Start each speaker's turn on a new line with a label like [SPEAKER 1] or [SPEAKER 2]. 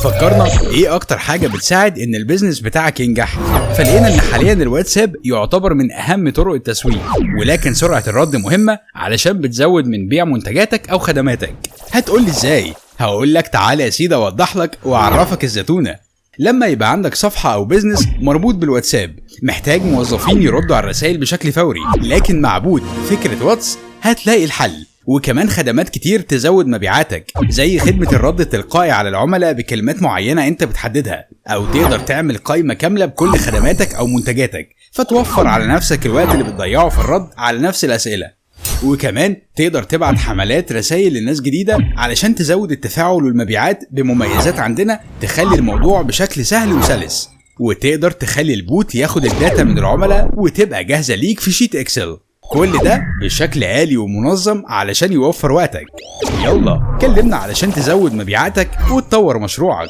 [SPEAKER 1] فكرنا ايه اكتر حاجة بتساعد ان ال business بتاعك ينجح، فلقينا ان حاليا الواتساب يعتبر من اهم طرق التسويق، ولكن سرعة الرد مهمة علشان بتزود من بيع منتجاتك او خدماتك. هتقولي ازاي؟ هقول لك تعالى يا سيدي اوضح لك واعرفك الزتونه. لما يبقى عندك صفحة أو business مربوط بالواتساب، محتاج موظفين يردوا على الرسائل بشكل فوري، لكن مع bot فكرة واتس هتلاقي الحل، وكمان خدمات كتير تزود مبيعاتك، زي خدمة الرد التلقائي على العملاء بكلمات معينة انت بتحددها، او تقدر تعمل قائمة كاملة بكل خدماتك او منتجاتك، فتوفر على نفسك الوقت اللي بتضيعه في الرد على نفس الأسئلة. وكمان تقدر تبعت حملات رسائل لناس جديدة علشان تزود التفاعل والمبيعات بمميزات عندنا تخلي الموضوع بشكل سهل وسلس، وتقدر تخلي ال bot ياخد ال data من العملاء وتبقى جاهزة ليك في sheet Excel. كل ده بشكل آلي ومنظم علشان يوفر وقتك. يلا كلمنا علشان تزود مبيعاتك وتطور مشروعك.